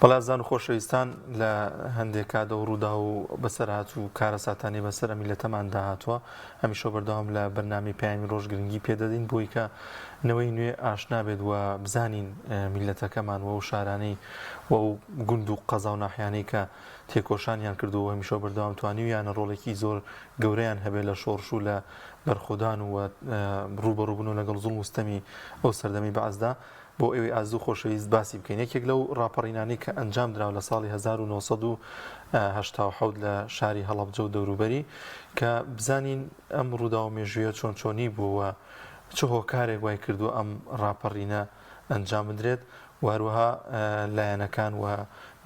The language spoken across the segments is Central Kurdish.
بەڵێ ئازیزان و خۆشەویستان لە هەندێک کات ئەو ڕووداو و بەسەرهات و کارەساتانەی بەسەر ئەم میللەتەماندا هاتووە هەمیشە بەردەوام لە بەرنامەی پەیامی ڕۆژ گرنگی پێدەدەین بۆی کە نەوەی نوێ ئاشنا بێت و بزانین میللەتەکەمان و ئەو شارانەی و ئەو گوند و قەزا و ناحیانەی کە تێکۆشانیان کردووە و هەمیشە بەردەوام توانیویانە ڕۆڵێکی زۆر گەورەیان هەبێت لە شۆڕش و لە بەرخۆدان و ڕووبەڕووبوونەوە لەگەڵ زوڵم و ستەمی ئەو سەردەمی بەعسدا بۆ ئێوەی ئازیز و خۆشەویست باسی بکەین. یەکێک لەو ڕاپەڕینانەی کە ئەنجام دراوە لە ساڵی 1987 لە شاری هەڵەبجە و دەوروبەری کە بزانین ئەم ڕووداوە مێژوویە چۆن چۆنی بوو و چ هۆکارێک وای کردووە ئەم ڕاپەڕینە ئەنجام بدرێت و هەروەها لایەنەکان و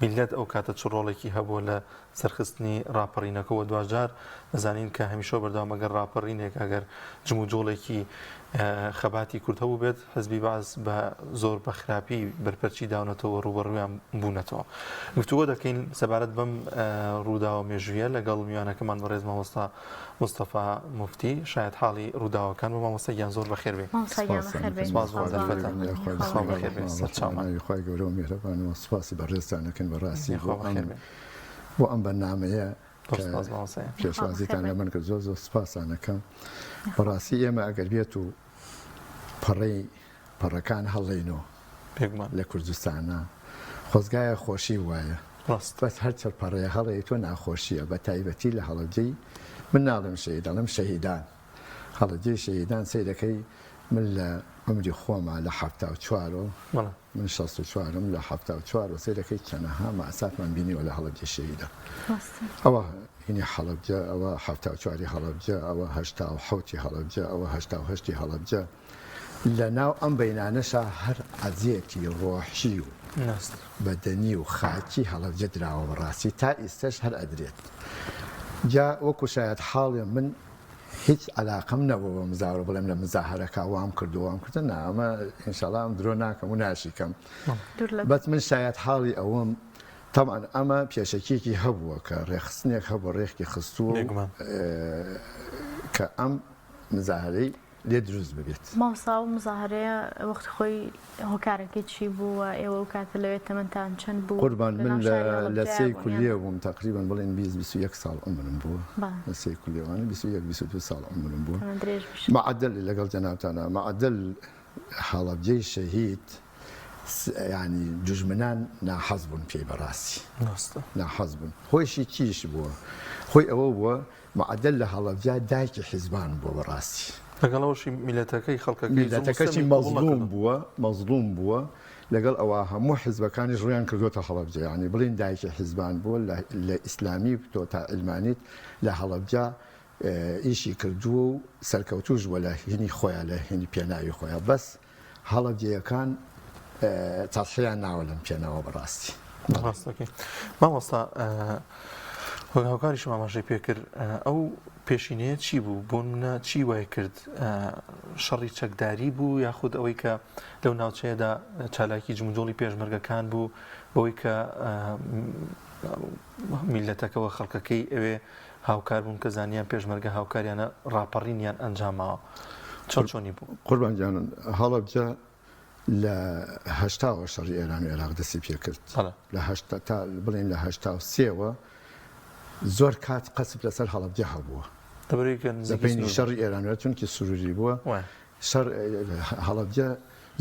میللەت ئەو کاتە چ ڕۆڵێکی هەبووە لە سەرخستنی ڕاپەڕینەکە و دواجار دەزانین کە هەمیشە بەردەوام ئەگەر ڕاپەڕینێک ئەگەر جموجۆڵێکی خەباتی کورد هەبوو بێت حزبی بەعس بە زۆر بە خراپی بەرپەرچی داونەتەوە ڕووبەڕوویان بوونەتەوە. گفتوگۆ دەکەین سەبارەت بەم ڕووداوە مێژوویە لەگەڵ میوانەکەمان بەڕێز مامۆستا مستەفا موفتی شایەتحاڵی ڕووداوەکان بوو. مامۆستا گیان زۆر بەخێر بێی. مامۆستا گیان بەخێر بێی. سپاس بۆ دەرفەتە. خوا بەخێر بێی. سەرچاومان. ناوی خوای گەورە و میهرەبانەوە سپاسی بەڕێزتان ئەکەین بەڕاستی خوا بەخێر بێی. بۆ ئەم بەرنامەیە زۆر سپاس مامۆستا گیان. پێشوازیتان لە من کرد زۆر زۆر سپاستان ئەکەم. بەڕاستی ئێمە ئەگەر بێت و پەڕەی پەڕەکان هەڵێینۆ بێگومان. لە کوردستانا خۆزگایە خۆشی وایە ڕاست. بەس هەر چەند پەڕەیە هەڵێی تۆ ناخۆشیە بە تایبەتی لە هەڵەبجەی من ناڵێم شەهید ئەڵێم شەهیدان هەڵەبجەی شەهیدان سەیرەکەی من لە عومری خۆما لە 74ەوە بەڵێ. من 64م لە 74ەوە سەیرەکەی چەنەها مەئساتمان بینیوە لە هەڵەبجەی شەهیدان ڕاستە. ئەوە هینی هەڵەبجە ئەوە 74ی هەڵەبجە ئەوە 87ی هەڵەبجە ئەوە 88ی هەڵەبجە لە ناو ئەم بەینانەشا هەر عەزێتی ڕۆحی و بەدەنی و خاکی هەڵەبجە دراوە بەڕاستی تا ئیستەش هەر ئەدرێت جا وەکو شایەت حاڵێ من هیچ عەلاقەم نەبوو بە مزاهرە بڵێم لە مزاهرەکە وام کردو وام کردە نا ئەمە ئینشاڵا ئەم درۆ ناکەم و ناشیکەم بەس من شایەت حاڵی ئەوەم طبعا ئەمە پێشەکیەکی هەبووە کە ڕێخستنێک هەبوو ڕێخکی خستووە کە ئەم مزاهرەی لێ دروست ببێت. مامۆستا ئەو مزاهەرەیە وەختی خۆی هۆکارەکەی چی بوو و ئێوە ئەو کاتە لەوێ تەمەنتان چەند بوو؟ قوربان لە من ناو لە شاری لە هەڵەبجەیا سێی بوون یان؟ کولیە بووم تەقریبەن بڵێن 20 21 ساڵ عومرم بووە بەڵێ. لە سێی کولیەوانە 21 22 ساڵ عومرم بووە تەمەن درێژ بشی. مەعەدەل لەگەڵ جەنابتانا مەعەدەل هەڵەبجەی شەهید یانی دوژمنان ناحەز بوون پێی بەڕاستی ڕاستە. ناحەز بوون هۆیشی چیش بووە هۆی ئەوە بووە معەدەل لە هەڵەبجە دایکی حیزبان بووە بەڕاستی. لەگەڵ ئەوەشی میللەتەکەی خەڵکەکەی زوڵم و میللەتەکەشی ستەمی قبوڵ مەزڵوم نەکردووە. بووە مەزڵوم بووە لەگەڵ ئەوە هەموو حیزبەکانیش ڕوویان کردۆتە هەڵەبجە یانی بڵێین دایکی حیزبان بووە لە لە ئیسلامی تۆ تا عیلمانیت لە هەڵەبجە ئیشی کردووە و سەرکەوتووش بووە لە هینی خۆیا لە هینی پێناوی خۆیا بەس هەڵەبجەیەکان تەزحیان ناوە لەم پێناوە بەڕاستی. ڕاستەکەی مامۆستا وەک هاوکاریشم ئاماژەی پێکرد ئەو پێشینەیە چی بوو بۆ منە چی وای کرد شەڕی چەکداری بوو یاخود ئەوەی کە لەو ناوچەیەدا چالاکی جموجۆڵی پێشمەرگەکان بوو بەوەی کە میلەتەکەەوە خەڵکەکەی ئەوێ هاوکار بوون کە زانیان پێشمەرگە هاوکاریانە ڕاپەڕینیان ئەنجاماوە چۆن چۆنی بوو؟ قوربان گیان هەڵەبجە لە هەشتاوە شەڕی ئێران و عێراق دەستی پێکرد لە هەشتا تا بڵێن لە هەشتا و سێوە زۆر کات قەسف لەسەر هەڵەبجە هەبووە لە بەینی شەڕی ئێران و چونکی سروری بووە شەڕ هەڵەبجە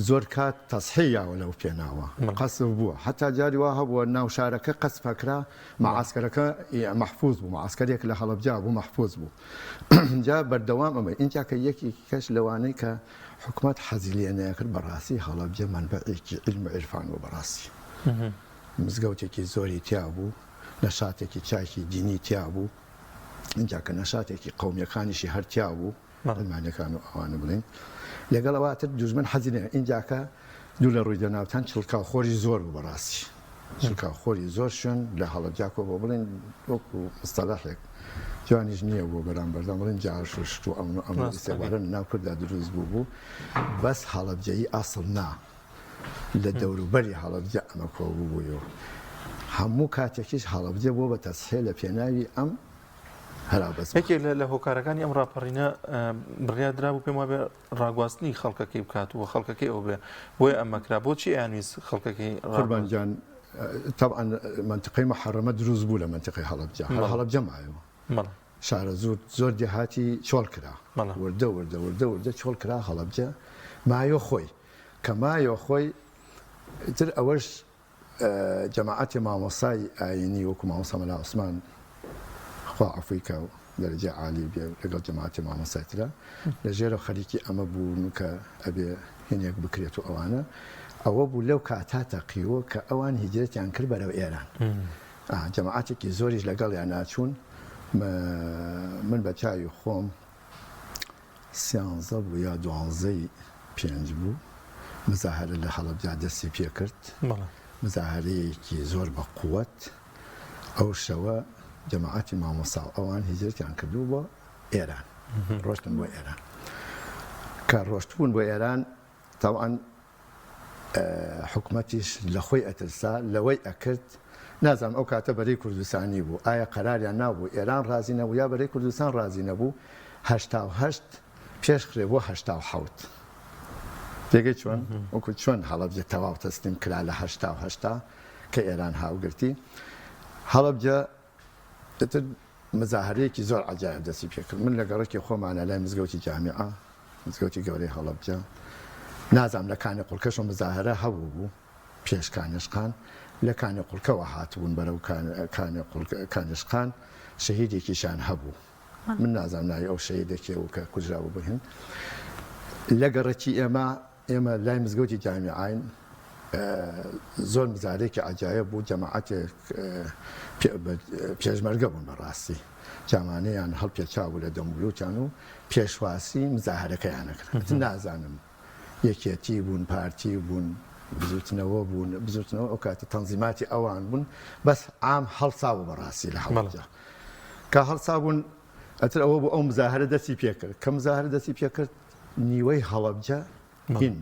زۆر کات تەسحی یاوە لەو پێناوە قەسف بووە حتا جاری وا هەبووە ناو شارەکە قەسف ئەکرا مەعاسکەرەکە مەحفوز بوو مەعاسکەرێک لە هەڵەبجە بوو مەحفوز بوو جا بەردەوام ئەمە ئینجا کە یەکێکی کەش لەوانەی کە حکومەت حەزی لێ نەکرد بەڕاستی هەڵەبجە مەنبەعێکی عیلم و عیرفان بوو بەڕاستی مزگەوتێکی زۆری تیا بوو نەشاتێکی چاکی دینی تیا بوو ئینجا کە نەشاتێکی قەومیەکانیشی هەر تیا بوو عەلمانیەکان و ئەوانە بڵێین لەگەڵ ئەوە تر دوژمن حەزی لێ ئینجاکە دوو لە ڕووی جەنابتان چڵکاو خۆری زۆر بوو بەڕاستی چڵکاو خۆری زۆر شوێن لە هەڵەبجا کۆ بۆ بڵێن وەکو مستەڵەحێک جوانیش نییە بۆ بەرامبەردان بڵێن جاش و شت و ئەمن و ئەمن ئیستیخبارە ناو کوردا دروست بوو بوو بەس هەڵەبجەیی ئەسڵ نا لە دەوروبەری هەڵەبجە ئەمە کۆ بووبوویەوە هەموو کاتێکیش هەڵەبجە بۆ بە تەسحێ لە پێناوی ئەم یەکێک لە هۆکارەکانی ئەم ڕاپەڕینە بڕیار درابوو پێم وابێ ڕاگواستنی خەڵکەکەی بکات و خەڵکەکەی ئەو بێ بۆیە ئەمە کرا بۆچی ئەیانویست خەڵکەکەی قوربان گیان؟ تەبعەن مەنتقەی مەحەرەمە دروست بوو لە مەنتقەی هەڵەبجە، هەر هەڵەبجە مایەوە. شارەزوور زۆر دێهاتی چۆڵ کرا، وردە وردە وردە وردە چۆڵ کرا، هەڵەبجە مایەوە خۆی. کە مایەوە خۆی ئیتر ئەوەش جەماعەتی مامۆستای ئایینی وەکو مامۆستا مەلا عوسمان خوا عەفوی کا و دەرەجەی عالی بێ و لەگەڵ جەماعەتی مامۆستای ترا لە ژێرەوە خەریکی ئەمە بوون کە ئەبێ هینێک بکرێت و ئەوانە ئەوە بوو لەو کاتا تەقیوە کە ئەوان هیجرەتیان کرد بەرەو ئێران جەماعەتێکی زۆریش لەگەڵیان ناچوون من بە چاوی خۆم سیانزە بوو یا دوانزەی پێنج بوو مزاهەرە لە هەڵەبجە دەستی پێکرد مزاهەرەیەکی زۆر بە قوت ئەو شەوە جەماعەتی مامۆستا و ئەوان هیجرەتیان کردوو بۆ ئێران ڕۆشتن بۆ ئێران کە ڕۆشتبوون بۆ ئێران تاوان حکومەتیش لە خۆی ئەترسا لەوەی ئەکرد نازانم ئەو کاتە بەرەی کوردستانی بوو ئایا قەراریان نابوو ئێران ڕازی نەبوو یا بەرەی کوردستان ڕازی نەبوو 88 پێش خرێ بۆ 87 تێگەی چۆن وەکو چۆن هەڵەبجە تەواو تەسلیم کرا لە 88 کە ئێران هاوگرتی هەڵەبجە ئیتر مزاهەرەیەکی زۆر عەجایب دەستی پێکرد من لە گەڕەکی خۆمانە لای مزگەوتی جامیعە مزگەوتی گەورەی هەڵەبجە نازانم لە کانی قوڵکەش و مزاهەرە هەبوو بوو پێش کانێشقان لە کانی قوڵکەوە هاتبوون بەرەو کانی کانێشقان شەهیدێکیشان هەبوو من نازانم ناوی ئەو شەهیدە کێ بوو کە کوژرابوو بهن لە گەڕەکی ئێمە ئێمە لای مزگەوتی جامیعاین زۆر مزارێکی عەجایب بوو جەماعەتێک پێشمەرگە بوون بەڕاستی جامانەیان هەڵپێچا بوو لە دەمولوتیان و پێشواسی مزاهرەکەیان نەکرد نازانم یەکێتی بوون پارتی بوون بزوتنەوە بوون بزوتنەوە ئەو کاتە تەنزیماتی ئەوان بوون بەس عام هەڵسا بوو بەڕاستی لە هەڵەبجە کە هەڵسا بوون ئەتر ئەوە بوو ئەو مزاهرە دەستی پێکرد کە مزاهرە دەستی پێکرد نیوەی هەڵەبجە هین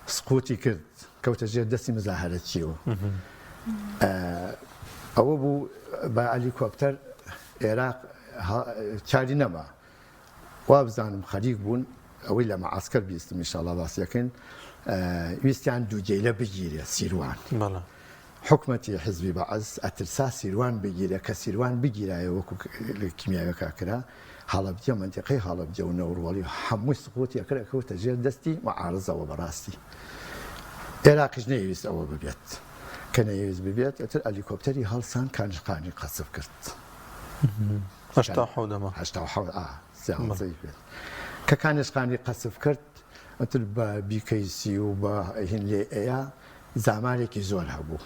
سقوتی کرد کەوتە ژێر دەستی مزاهرەچیەوە ئەوە بوو بە ئەلیکۆپتەر عێراق چاری نەما وابزانم خەریک بوون ئەوەی لە مەعسکەر بیستم ئینشاڵڵا باسیەکەین ویستیان دووجەیلە بگیرێ سیروان حکومەتی حزبی بەعس ئەترسا سیروان بگیرێ کە سیروان بگیرایە وەکو کیمیاوەکە کرا هەڵەبجە مەنتیقەی هەڵەبجە و نەوڕۆڵی و هەمووی سقوتی ئەکرد ئەکەوتە ژێر دەستی معارزەوە بەڕاستی عێراقیش نەیەویست ئەوە ببێت کە نەیەویست ببێت ئەتر ئەلیکۆپتەری هەڵسان کانشقانی قەسف کرد کە کانشقانی قەسف کرد ئەتر بە بیکەیسی و بە هین لێ ئەیا زامارێکی زۆر هەبوو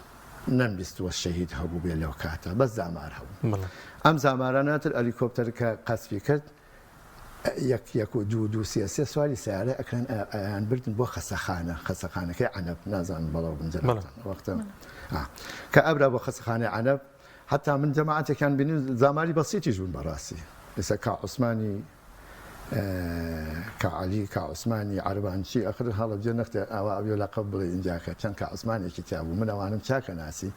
نەمبیستووە شەهید هەبووبێ لەو کاتە بەس زامار هەبوو ئەم زامارانە تر ئەلیکۆپتەر کە قەسفی کرد یەک یەک و دوو دوو سێ سێ سواری سیارە ئەکران ئەیان بردن بۆ خەسەخانە خەسەخانەکەی عەنەب نازانم بەڵاو بن جەنابتان وەختە کە ئەبرا بۆ خەسەخانەی عەنەب حتا من جەماعەتێکیان بینی زاماری بەسیتیش بوون بەڕاستی ئێستا کا عوسمانی کا عەلی کا عوسمانی عەربانچی ئەخر هەڵەبجە نەختێ ئاوا ئەبێ لەقەب بڵێ ئینجا کە چەند کا عوسمانێکی تیا بوو من ئەوانم چاکە ناسی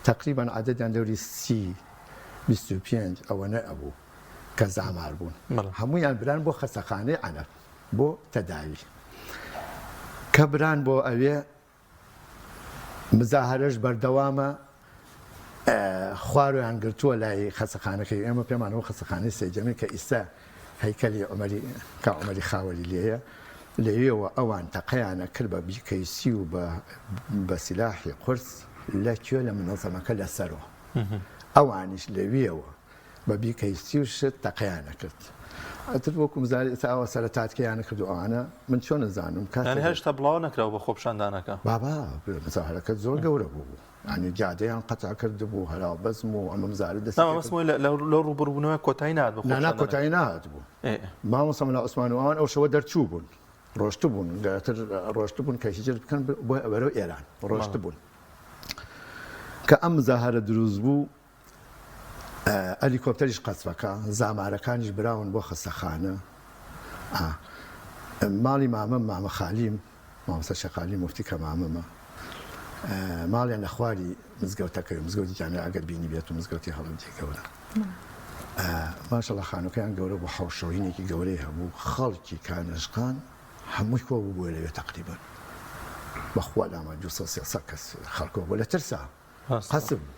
تەقریبەن عەدەدیان دەوری 30 25 ئەوەنە ئەبوو کە زامار بوون هەموویان بران بۆ خەسەخانەی عەنەب بۆ تەداوی کە بران بۆ ئەوێ مزاهەرەش بەردەوامە خوارویان گرتووە لای خەسەخانەکەی ئێمە پێمانەوە خەسەخانەی سەیجەمین کە ئیستا هەیکەلی عومەری کا عومەری خاوەری لێیە لەوێوە ئەوان تەقەیانە کرد بە بیکەیسی و بە بە سیلاحی قورس لە کوێ لە منەزەمەکە لەسەرەوە ئەوانیش لەوێوە بە بیکەیسی و شت تەقەیان ئەکرد ئەتر وەکو مزاری ئێستا ئەوە سەرەتاتکەیان کرد و ئەوانە من چۆن ئەزانم کاتێک یانی هێشتا بڵاوە نەکراوە بە خۆپیشاندانەکە؟ بابا مزاهرەکە زۆر گەورە بوو یانی جادەیان قەتع کردبوو هەرا بەزم و ئەمە مزارە دەستی نا مەبەستم ئەوەیە لەو ڕووبەڕووبوونەوە کۆتایی نەهات بە نا نا خۆپیشاندانەکە کۆتایی نەهات بوو مامۆستا مەلا عوسمان و ئەوان ئەو شەوە دەرچوو بوون ڕۆشتبوون گەرتر ڕۆشتبوون کە هیجرەت بکەن بۆ بەرەو ئێران ڕۆشتبوون کە ئەم مزاهرە دروست بوو ئەلیکۆپتەریش قەسفەکە زامارەکانیش براون بۆ خەستەخانە ماڵی مامەم مامە خالیم مامۆستا شێخ خالی موفتی کە مامەمە ماڵیان لە خواری مزگەوتەکەی مزگەوتی جامیعە ئەگەر بینی بێت و مزگەوتی هەڵەبجەی گەورە ماشەڵا خانووکەیان گەورە بوو حەوشەوینێکی گەورەی هەبوو خەڵکی کانەشقان هەمووی کۆ بوو لەوێ تقریبا بەخوا لامان 200 300 کەس خەڵکۆ بوو لە ترسا. قەسف بوو.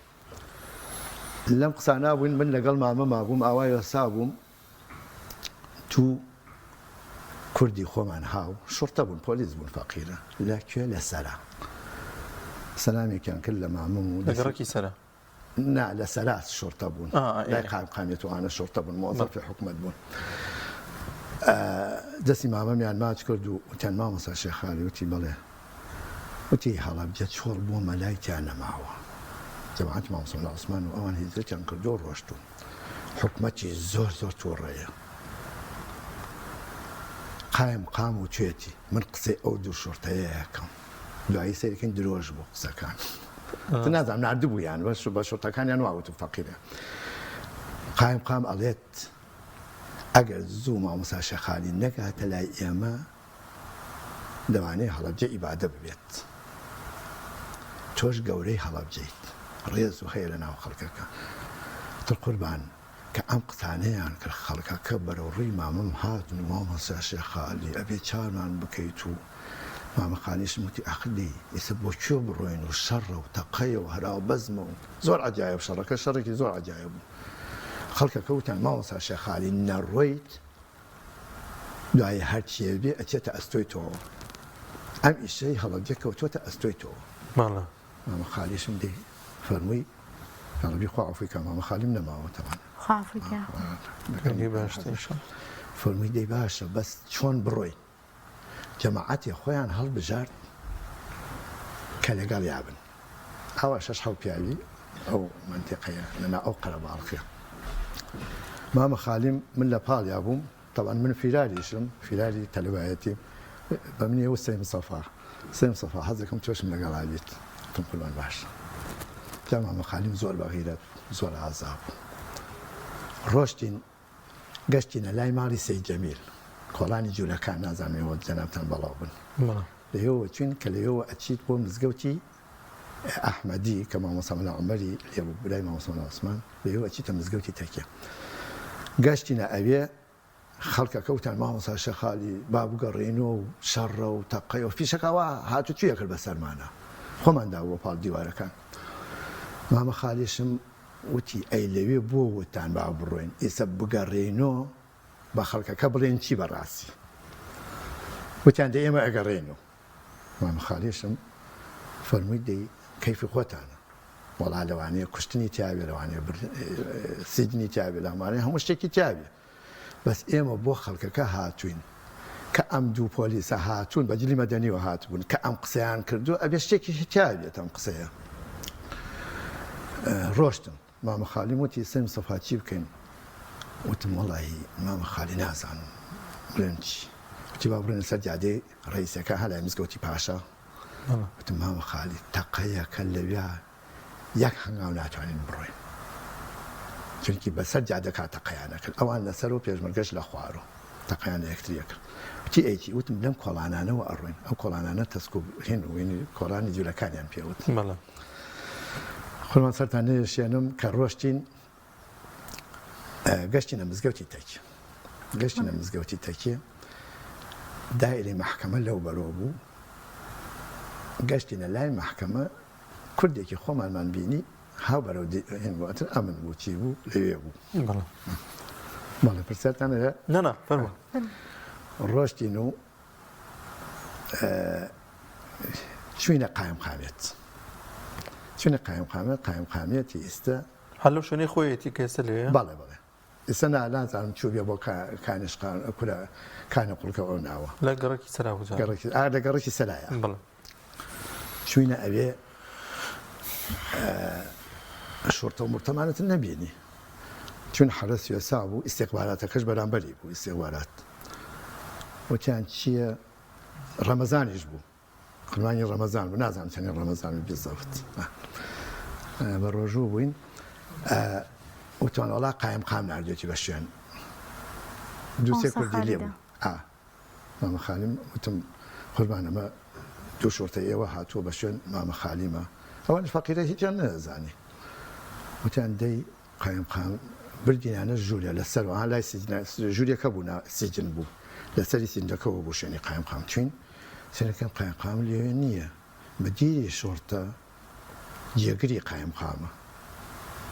لەم قسانە بووین من لەگەڵ مامە مابووم ئاوا یۆسا بووم تو کوردی خۆمان هاو شوڕتە بوون پۆلیس بوون فەقیرە لە کوێ لە سەرا سەلامێکیان کرد لە مامم و لە گەڕەکی سەرا نا لە سەرا شوڕتە بوون لای قایمقامیەت و ئانە شوڕتە بوون مۆزەفی حکومەت بوون دەستی مامەمیان ماچ کرد و وتیان مامۆستا شێخالی وتی بەڵێ وتی هەڵەبجە چۆڵ بووە مەلای تیا نەماوە جەماعەتی مامۆستا مەلا عوسمان و ئەوان هیجرەتیان کردووە ڕۆشتوون حکومەتی زۆر زۆر توڕەیە قایم قام وتوێتی من قسەی ئەو دوو شورتەیە یەکەم دوایی سەیرکەین درۆژ بوو قسەکان نازانم ناردبوویان بەس بە شورتەکانیان واوتم فەقیرە قایم قام ئەڵێت ئەگەر زوو مامۆستا شێخالی نەگاتە لای ئێمە لەوانەیە هەڵەبجە ئیبادە ببێت تۆش گەورەی هەڵەبجەیت ڕێز و هەیە لە ناو خەڵکەکە تر قوربان کە ئەم قسانەیان کرد خەڵکەکە بەرەو ڕووی مامم هاتن و مامۆستا شێخالی ئەبێ چارمان بکەیت و مامە خانیشم وتی ئاخر دەی ئێستا بۆ کوێ بڕۆین و شەڕە و تەقەیە و هەراو بەزمە و زۆر عەجایب شەڕەکە شەڕێکی زۆر عەجایب بوو خەڵکەکە وتیان مامۆستا شێخالی نەڕۆیت دوایی هەرچیە بێ ئەچێتە ئەستۆی تۆوە ئەم ئیشەی هەڵەبجە کەوتوەتە ئەستۆی تۆوە. بەڵێ. مامە خالیشم دی فەرمووی یاڕەبی خوا عەفوی کا مامە خالیم نەماوە تەبعەن. خوا عەفوی کا. دەنگی باشتر ان شاء اللە. فەرمووی دەی باشە بەس چۆن بڕۆین؟ جەماعەتێ خۆیان هەڵبژارد کە لەگەڵیا بن. ئاوا شەش حەوت پیاوی ئەو مەنتیقەیە لەنا ئەو قەرەباڵخیە. مامە خالیم من لە پاڵیا بووم تەبعەن من فیراریشم فیراری تەلەبایەتیم بە منی وت سەی مستەفا سەی مستەفا حەز دەکەم تۆشم لەگەڵا بیت وتم قوربان باشە جا مامە خالیم زۆر بەغیرەت بوو زۆر ئازا بوو ڕۆشتین گەشتینە لای ماڵی سەی جەمیل کۆڵانی جوولەکان نازانم ئێوە جەنابتان بەڵاو بن لەوێوە چوین کە لەوێوە ئەچیت بۆ مزگەوتی ئەحمەدی کە مامۆستا مەلا عومەری لێ بوو برای مامۆستا مەلا عوسمان لەوێوە ئەچیتە مزگەوتی تەکیە گەشتینە ئەوێ خەڵکەکە وتیان مامۆستا شێخالی با بگەڕێینەوە و شەڕە و تەقەیە و فیشەکە وا هاتوچووی ئەکرد بەسەرمانا خۆمان دابووە پاڵ دیوارەکان مامە خالیشم وتی ئەی لەوێ بۆ وتتان با بڕۆین ئیسە بگەڕێینەوە بە خەڵکەکە بڵێن چی بەڕاستی وتیان دەی ئێمە ئەگەڕێینەوە مامە خالیشم فەرمووی دەی کەیفی خۆتانە وەڵا لەوانەیە کوشتنی تیاوێ لەوانەیە سجنی تیاوێ لەوانەیە هەموو شتێکی تیاوێ بەس ئێمە بۆ خەڵکەکە هاتووین کە ئەم دوو پۆلیسە هاتوون بە جلی مەدەنیەوە هاتبوون کە ئەم قسەیان کردووە ئەبێ شتێکی تیاوێت ئەم قسەیە ڕۆشتن مامە خالیم وتی سەی مستەفا چی بکەین؟ وتم وەڵاهی مامە خالی نازانم بڵێم چی. وتی با بڕۆینە سەر جادەی ڕەئیسەکە ها لای مزگەوتی پاشا. وتم مامە خالی تەقەیەکە لەویا یەک هەنگاو ناتوانین بڕۆین. چونکی بەسەر جادەکا تەقەیان ئەکرد. ئەوان لەسەر و پێشمەرگەش لە خوار و تەقەیان لە یەکتری ئەکرد. وتی ئەی چی؟ وتم لەم کۆڵانانەوە ئەڕۆین. ئەو کۆڵانانە تەسک و هین و کۆڵانی جولەکانیان پێ وت. قوربان سەرتان نەیەشێنم کە ڕۆشتین گەشتینە مزگەوتی تەکیە گەشتینە مزگەوتی تەکیە دایری مەحکەمە لەو بەرۆ بوو گەشتینە لای مەحکەمە کوردێکی خۆمانمان بینی هاو بەرەو هێن بوو ئەمن بوو چی بوو لەوێ بوو بەڵێ پرسیارتان هەیە نەنا فەرموو ڕۆشتین و چوینە قایمقامیەت چوینە قایمقامیەت قایمقامیەتی ئیستا هەر لەو شوێنەی خۆیەتی کە ئێستا لەوێیە؟ بەڵێ بەڵێ ئێستا نا نازانم چووبێ بۆ کانشقان کورە کانە قوڵکە ئەو ناوە لە گەڕەکی سەرا بوو جا گەڕەکی ئا لە گەڕەکی سەرایە بەڵێ چوینە ئەوێ شۆرتە و مرتەمانەت نەبینی چون حەرەس یۆسا بوو ئیستیخباراتەکەش بەرامبەری بوو ئیستیخبارات وتیان چییە ڕەمەزانیش بوو قوربانی ڕەمەزان بوو نازانم چەنی ڕەمەزان بوو بالضبط بە ڕۆژوو بووین وتمان وەڵا قایم قام ناردێتی بە شوێن دوو سێ کوردی لێ بوو مامە خالیم وتم قوربان ئەمە دوو شۆرتە ئێوە هاتووە بە شوێن مامە خالیمە ئەوانیش فەقیرە هیچیان نەزانی وتیان دەی قایمقام بردیانە ژوورێ لە سەرەوە ها لای سجنە ژوورێکە بوو نا سجن بوو لەسەری سجنەکەوە بوو شوێنی قایمقام چوین سەرەکەم قایمقام لێوێ نییە مدیری شۆرتە. جێگری قایمقامە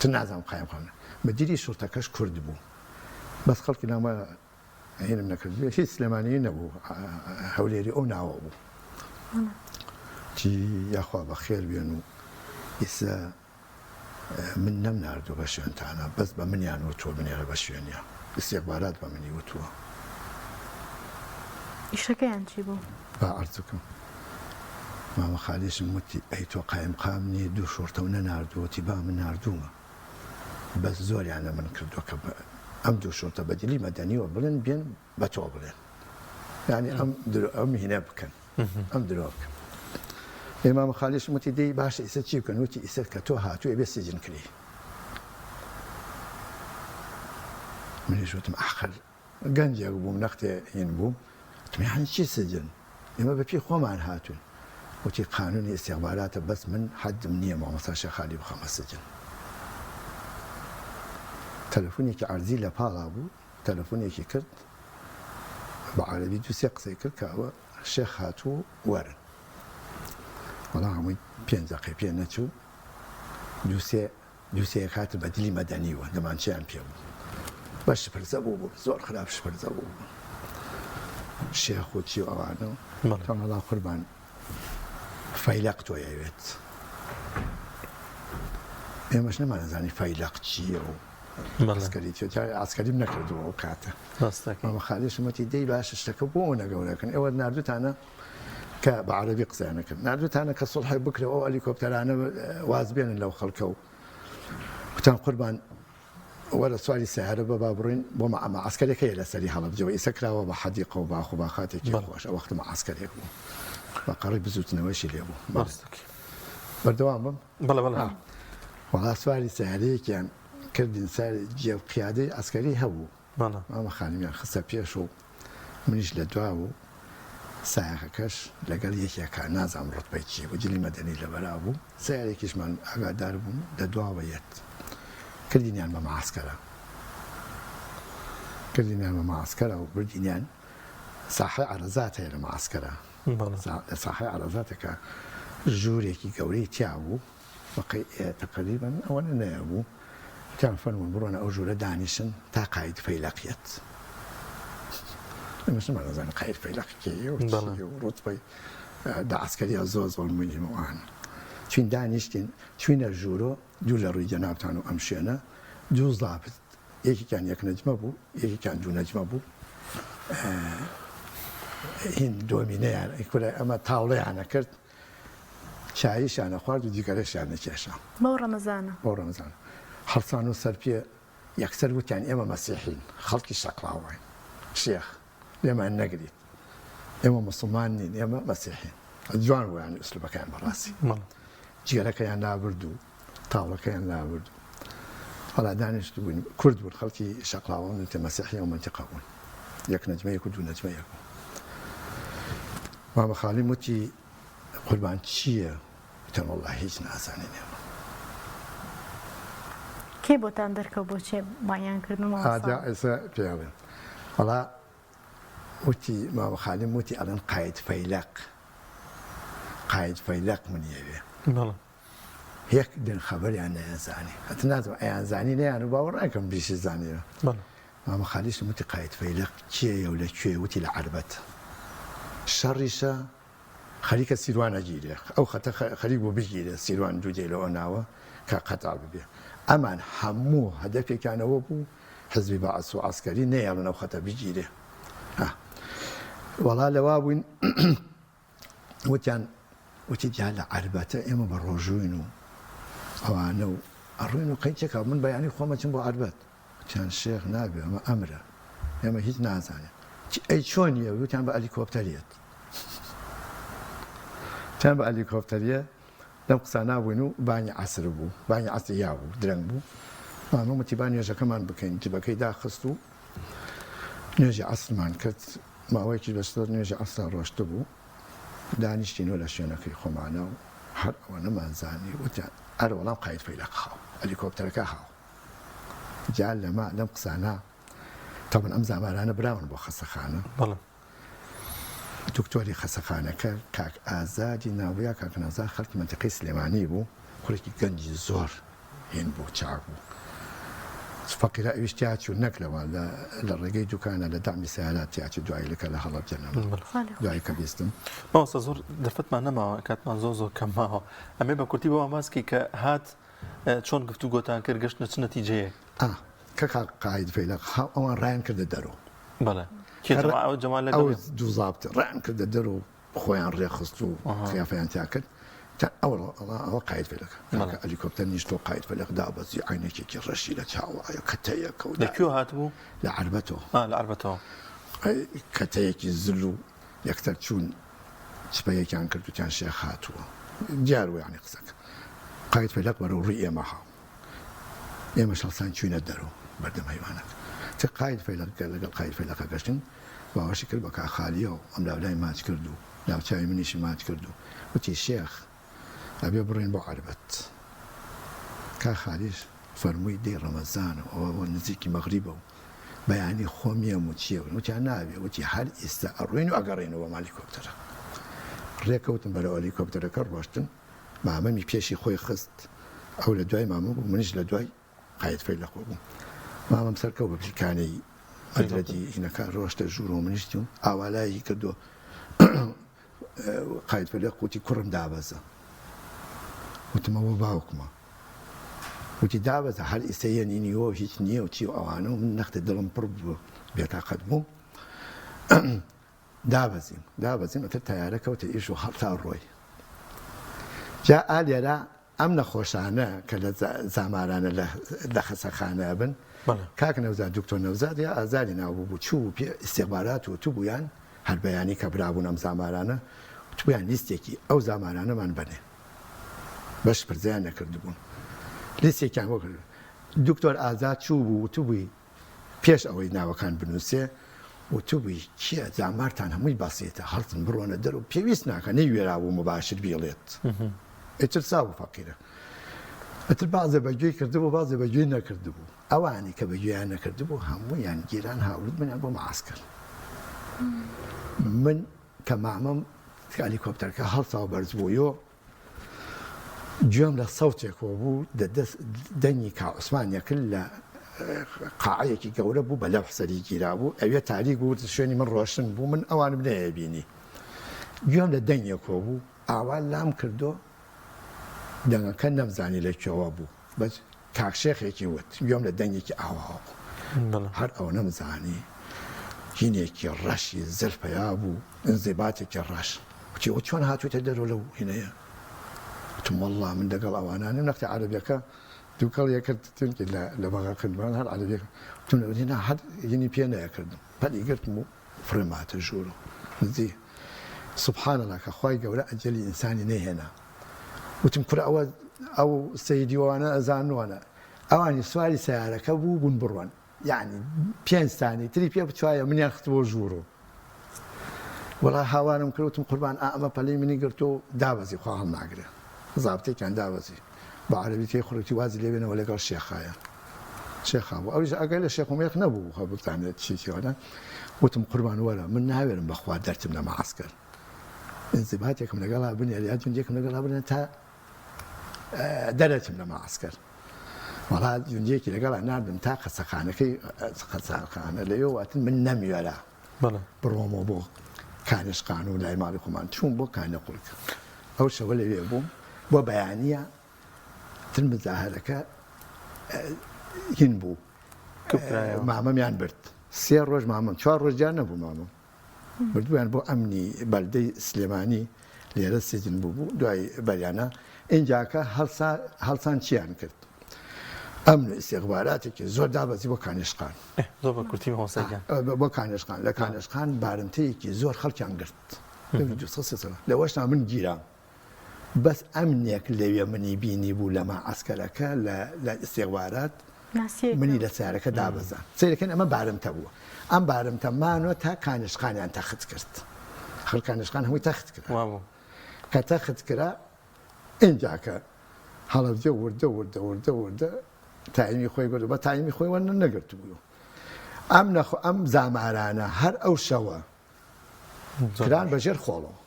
تر نازانم قایمقام مدیری شورتەکەش کورد بوو بەس خەڵکی نامە هینم نەکرد هیچ سلێمانی نەبوو هەولێری ئەو ناوە بوو چی یاخوا بەخێر بێن و ئیسا من نەم ناردووە بە شوێنتانە بەس بە منیان وتووە بنێرە بە شوێنیا ئیستیخبارات بە منی وتووە. ئیشەکەیان چی بوو؟ با عەرز بکەم مامە خالیشم وتی ئەی تۆ قایمقام نی دوو شوڕتەو نەناردووە وتی با من ناردوومە بەس زۆریان لە من کردووە کە ئەم دوو شوڕتە بە دیلی مەدەنیوە بڵێن بێن بە تۆ بڵێن یانی ئەم درۆ ئەم هینە بکەن ئەم درۆ بکەن ئێمام خالیش وتی دەی باشە ئیسە چی بکەن وتی ئیسە کە تۆ هاتووی بێ سجن کری منیش وتم ئاخر گەنجێک بووم نەختێ هین بووم وتم یانی چی سجن ئێمە بە پێی خۆمان هاتوون وتی قانونی ئیستیخباراتە بەس من حەدم نییە مامۆستا شێخالی بخەمە سجن تەلەفونێکی عەرزی لە پاڵا بوو تەلەفونێکی کرد بە عەرەبی دوو سێ قسەی کرد کە ئەوە شێخ هاتوو وەرن. وەڵا هەمووی پێنج دەقەی پێ نەچوو دوو سێ دوو سێیەک هاتن بە دیلی مەدەنیوە دەمانچەیان پێ بوو بە شپرزە بوو بوون زۆر خراپ شپرزە بوو بوون شێخ و چی و ئەوانە وتم وەڵا قوربان فەیلەق تۆی ئەوێت ئێمەش نەمانەزانی فەیلەق چییە و عسکەری چیە جا عسکەریم نەکردووە ئەو کاتە مامە خالیشم وتی دەی باشە شتەکە بۆ ئەوەنە گەورەکەن ئێوە ناردوتانە کە بە عەرەبی قسەیان نەکرد ناردوتانە کە سوڵحێک بکرێ ئەو ئەلیکۆپتەرانە واز بێنن لەو خەڵکە و وتان قوربان وەرە سواری سەیارە بە با بڕۆین بۆ مەعسکەرێک هەیە لەسەری هەڵەبجەوە ئیسە کراوە بە حەدیقە و باخ و باخاتێکی خۆش ئەو وەختە مەعسکەرێک بوو بە قەڕی بزووتنەوەشی لێ بوو بەردەوام بم بەڵێ بەڵێ وەڵا سواری سەیارەیەکیان کردین ساری جێب قیادەی عەسکەری هەبوو مامە خانمیان خستە پێش و منیش لە دواو و سایەقەکەش لەگەڵ یەکێکا نازانم ڕوتبەی چی بوو جلی مەدەنی لەبەرا بوو سەیارێکیشمان ئاگادار بوون لە دواوە یەت کردینیان بە مەعەسکەرا کردینیان بە مەعەسکەرا و بردینیان ساحەی عەرەزات هەیە لە مەعەسکەرا لە ساحەی عەرەزاتەکە ژوورێکی گەورەی تیا بوو بەقەی ئێ تەقریبەن ئەوەنە نەیەبوو وتیان فەرموون بڕۆنە ئەو ژوورە دانیشن تا قاید فەیلەق یەت. ئێمەش نەمانەزانی قاید فەیلەق کێیە و چییە و ڕوتبەی دە عەسکەریە زۆر زۆر موهیمە و ئەهانە. چوین دانیشتین چوینە ژوورۆ دوو لە ڕووی جەنابتان و ئەم شوێنە دوو زابت یەکێکیان یەک نەجمە بوو یەکێکیان دوو نەجمە بوو هین دۆمینەیان کورە ئەمە تاوڵەیان ئەکرد چاییشیان ئەخوارد و جگەرەشیان ئەکێشا. بەو ڕەمەزانە. بەو ڕەمەزانە. هەڵسان و سەرپێ یەکسەر وتیان ئێمە مەسیحین، خەڵکی شەقڵاوەین. شێخ، لێمان نەگریت. ئێمە موسڵمان نین، ئێمە مەسیحین. جوان بوو یانی ئوسلوبەکەیان بەڕاستی. جگەرەکەیان لابرد و تاوڵەکەیان لابرد و وەڵا دانیشتبووین، کورد بوون، خەڵکی شەقڵاوە بوون، مەسیحی ئەو مەنتیقە بوون. یەک نەجمە یەک و دوو نەجمە یەک بوو. مامە خالیم وتی قوربان چییە؟ وتم وەڵا هیچ نازانین ئێمە. کەی بۆتان دەرکەوت بۆ چێ بانگیان کردن مامۆستا؟ ئا جا ئێستا پێی ئەڵێم. وەڵا وتی مامە خالیم وتی ئەڵێن قاید فەیلەق قاید فەیلەق منی ئەوێ. بەڵێ. یەک دن خەبەریان نەیانزانی. ئەتو نازانم ئەیانزانی نەیان و باوەڕ ناکەم بیشی زانیوە. بەڵێ. مامە خالیشم وتی قاید فەیلەق کێیە و لە کوێیە؟ وتی لە عەربەت. شەڕیشە خەریکە سیروان ئەگیرێ. ئەو خەتە خەریک بوو بگیرێ سیروان دوو دێ لەوە ناوە کە قەتع ببێ. ئەمان هەموو هەدەفێکیان ئەوە بوو حزبی بەعس و عەسکەری نەیەڵن ئەو خەتە بگیرێ. وەڵا لەوا بووین وتیان وتی جا لە عەربەتە ئێمە بە ڕۆژووین و ئەوانە و ئەڕۆین و قەیچێکا من بەیانی خۆم ئەچم بۆ عەربەت. وتیان شێخ نابێ ئەمە ئەمرە ئێمە هیچ نازانین. ئەی چۆنیە؟ وتیان بە ئەلیکۆپتەر یەت. وتیان بە ئەلیکۆپتەر یە. لەم قسانە بووین و بانگی عەسر بوو، بانگی عەسر یا بوو درەنگ بوو. مامە وتی با نوێژەکەمان بکەین، جبەکەی داخست و نوێژی عەسرمان کرد. ماوەیەکیش بەسەر نوێژی عەسرا ڕۆشتبوو. دانیشتینەوە لە شوێنەکەی خۆمانە و هەر ئەوەنەمان زانی وتیان ئەرێ وەڵام قاید فەیلەق هاو، ئەلیکۆپتەرەکە هاو. جا لەمە لەم قسانە تەبعەن ئەم زامارانە براون بۆ خەسەخانە. بەڵێ. دکتۆری خەسەخانەکە کاک ئازادی ناوبیا کاک نازار خەڵکی مەنتیقەی سلێمانی بوو. کوڕێکی گەنجی زۆر هین بوو چاک بوو فەقیرە ئەویش تیا چوو نەک لەوە لە ڕێگەی دوکانە لە دەعمی سەیارات تیا چوو دوایی لەکە لە هەڵەبجە نەما دوایی کە بیستم. مامۆستا زۆر دەرفەتمان نەماوە کاتمان زۆر زۆر کەم ماوە ئەمێ بە کورتی بۆمان باس کەی کە هات چۆن گفتوگۆتان کرد گەشتنە چ نەتیجەیەک؟ ئا کە کاک قائید فەیلەق ها ئەوان ڕایان کردە دەرۆ. بەڵێ کێ جەما ئەو جەما لەگەڵ ئەو دوو زابتە ڕایان کردە دەرۆ خۆیان ڕێکخست و قیافەیان تیا کرد تا ئەوڕۆ ئەڵا ئەوە قاید فەلەکە کاکە ئەلیکۆپتەر نیشتۆ قاید فەلەک دابەزی عەینەکێکی ڕەشی لە چاوایە کەتەیەکە و لە کوێ هاتبوو؟ لە عەربەتەوە. ئا لە عەربەتەوە. کەتەیەکی زل و یەکسەر چوون چپەیەکیان کرد وتیان شێخ هاتووە دیار بوو یانی قسەکە قاید فەلەک بەرەو ڕووی ئێمە هاو ئێمەش هەڵسان چووینە دەرەوە بەردەم هەیوانەکە تر قاید فەیلەق لەگەڵ قاید فەیلەقە گەشتین باوەشی کرد بە کاک خالیەوە ئەم لاولای ماچ کرد و ناوچاوی منیشی ماچ کرد و وتی شێخ ئەبێ بڕۆین بۆ عەربەت کاک خالیش فەرمووی دەی ڕەمەزانە و ئەوە نزیکی مەغریبە و بەیانی خۆم یەم و چیە وتیان نابێ وتی هەر ئیستا ئەڕۆین و ئەگەڕێینەوە بۆ مالیکۆپتەرە ڕێکەوتن بەرەو ئەلیکۆپتەرەکە ڕۆشتن مامەمی پێشی خۆی خست ئەو لە دوای مامە بوو منیش لە دوای قاید فەیلەقۆ بووم مامەم سەرکەوت بە پلکانەی مەدرەجی هینەکە ڕۆشتە ژوورەوە منیش چووم ئاوالایی کردو قاید فەیلەق وتی کوڕم دابەزە وتم ئەوە باوکمە وتی دابەزە هەر ئیستا یەنی نیوە و هیچ نییە و چی و ئەوانە و من نەختە دڵم پڕ بوو بێتاقەت بووم دابەزیم دابەزیم ئەتر تەیارە کەوتە ئیش و هەڵتا ڕۆی جا ئا لێرە ئەم نەخۆشانە کە لە زامارانە لە خەسەخانە بن کاک نەوزاد دکتۆر نەوزاد یا ئازاری ناوبوو بوو چوو پێ ئیستیخبارات وتبوویان هەر بەیانی کە برابوون ئەم زامارانە وتبوویان لیستێکی ئەو زامارانەمان بەنێ بەش پرزیان نەکردبوون لیستێکیان بۆ کرد دکتۆر ئازاد چوو بوو وتبووی پێش ئەوەی ناوەکان بنووسێ وتبووی کێ جامارتان هەمووی بەسیتە هەڵسن بڕۆنە دەر و پێویست ناکە نەیوێرابوو مباشر بیڵێت ئیتر ساو فەقیرە ئیتر بازێ بە گوێی کردبوو بازێ بە گوێی نەکردبوو ئەوانی کە بە گوێیان نەکردبوو هەموویان گیران هاورد منیان بۆ معسکەر من کە مامەم هەلیکۆپتەرەکە هەڵسا و بەرز بوویۆ گوێم لە سەوتێکەوە بوو دە دەست دەنگی کا عوسمان یەکل لە قاعەیەکی گەورە بوو بە لەوح سەری گیرابوو ئەوێ تاریک بوو شوێنی من ڕۆشن بوو من ئەوانم نەیەبینی گوێم لە دەنگێکەوە بوو ئاوا لام کردۆ دەنگەکە نەمزانی لە کوێوە بوو بەس کاک شێخێکی وت گوێم لە دەنگێکی ئاواوە بوو هەر ئەوە نەمزانی هینێکی ڕەشی زل پەیا بوو ئینزیباتێکی ڕەش وتی ئەوە چۆن هاتوویتە دەرەوە لەو هینەیە وتم وەڵڵا من لەگەڵ ئەوانانم نەختی عەرەبیەکە دووکەڵ یەکرد تونکی لە بەغا کردمان هەر عەرەبیەکە وتم لە نا هەر هینی پێ نەکردم پەلی گرتم و فڕێم هاتە ژوورەوە نزی سبحان الله کە خوای گەورە ئەجەلی ئینسانی نەهێنا وتم کورە ئەوە ئەو سەیدی وانە ئەزانوانە ئەوانی سواری سیارەکە بوو بوون بڕۆن یعنی پێنج سانی تری پێ بچوایە منیان خستبۆ ژوورۆ وەڵا هاوارم کرد وتم قوربان ئا ئەمە پەلەی منی گرتۆ و دابەزی خوا هەڵناگرێ زابتێکیان دابەزی بە عەرەبی تێی خوڕیتی وازی لێ بێنەوە لەگەڵ شێخایە شێخا بوو ئەویش ئاگای لە شێخ و مێخ نەبوو خوا بزانێت چی چیوانە وتم قوربان وەرە من ناوێرم بەخوا دەرچم لە مەعەسکەر ئینزیباتێکم لەگەڵا بنێر یا جوندێکم لەگەڵا بنێر تا دەرەچم لە مەعەسکەر وەڵا جوندێکی لەگەڵا ناردم تا خەسەخانەکەی خەسەخانە لەوێ واتن من نەموێرا بڕۆمەوە بۆ کانشقان و لای ماڵی خۆمان چوون بۆ کانە قوڵک ئەو شەوە لەوێ بووم بۆ بەیانە تر مزاهرەکە هین بوو مامەمیان برد سێ ڕۆژ مامەم چوار ڕۆژ دیار نەبوو مامەم بردویان بۆ ئەمنی بەلدەی سلێمانی لێرە سجن بوو بوو دوای بەریانە ئینجاکە هەڵسا هەڵسان چیان کرد ئەمن و ئیستیخباراتێکی زۆر دابەزی بۆ کانیشقان زۆر بە کورتی مامۆستا گیان بۆ کانیشقان لە کانیشقان بارمتەیەکی زۆر خەڵکیان گرت 200 لەوەشنا من گیرام بەس ئەمنێک لەوێ منی بینی بوو لە مەعەسکەرەکە لە لە ئیستیخبارات منی لە سیارەکە دابەزان سەیرەکەن ئەمە بارمتە بووە ئەم بارمتە مانوە تا کانیشقانیان تەخت کرد خەڵ کانیشقان هەمووی تەخت کرا کە تەخت کرا ئینجا کە هەڵەبجە وردە وردە وردە وردە تایمی خۆی گرت بە تایمی خۆی وەرنە نەگرتبوو ئەم نەخۆ ئەم زامارانە هەر ئەو شەوە کران بە ژێر خۆڵەوە.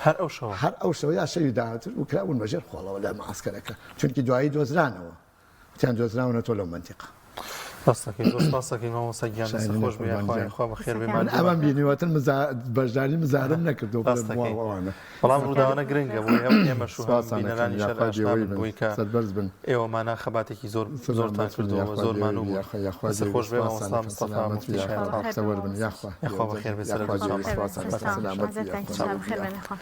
هەر ئەو شەوە؟ هەر ئەو شەوە یا شەوی داهاتوو و کرابوون بە ژێر خۆڵەوە لە معسکەرەکە، چونکی دوایی دۆزرانەوە. وتیان دۆزراونەتەوە لەو مەنتیقە. ڕاستەکەی زۆر سپاس دەکەین مامۆستا گیان دەست شایانی خۆش بێ قوربان یاخوا گیان. یاخوا بەخێر بێ من ماندوو ئەمەم نەکا. بینیوەتن مزا بەشداری مزارم نەکردووە بڵێم ڕاستەکەی واو ئەوانە. بەڵام ڕووداوانە گرنگە بۆیە هەم ئێمەش و هەم سپاستان ئەکەم بینەرانیش هەر یاخوا ئاشنا بێوەی بن بن بۆی کە سەربەرز بن. ئێوە مانا خەباتێکی زۆر زۆرتان سەلامەت بن کردووە و یاخوا زۆر بێوەی مانوو بن بوون. یاخوا یاخوا دەست بێوەی خۆش بێ سپاستان مامۆستا ئەکەم مستەفا سەلامەت بن موفتی یاخوا شایەتحاڵ. بەختەوەر بن یاخوا یاخوا بەخێر بێ یاخوا سەرەتان بێوەی ساغ. سپاستان ئەکەم سەلامەت بن یاخوا خێر بێن یاخوا.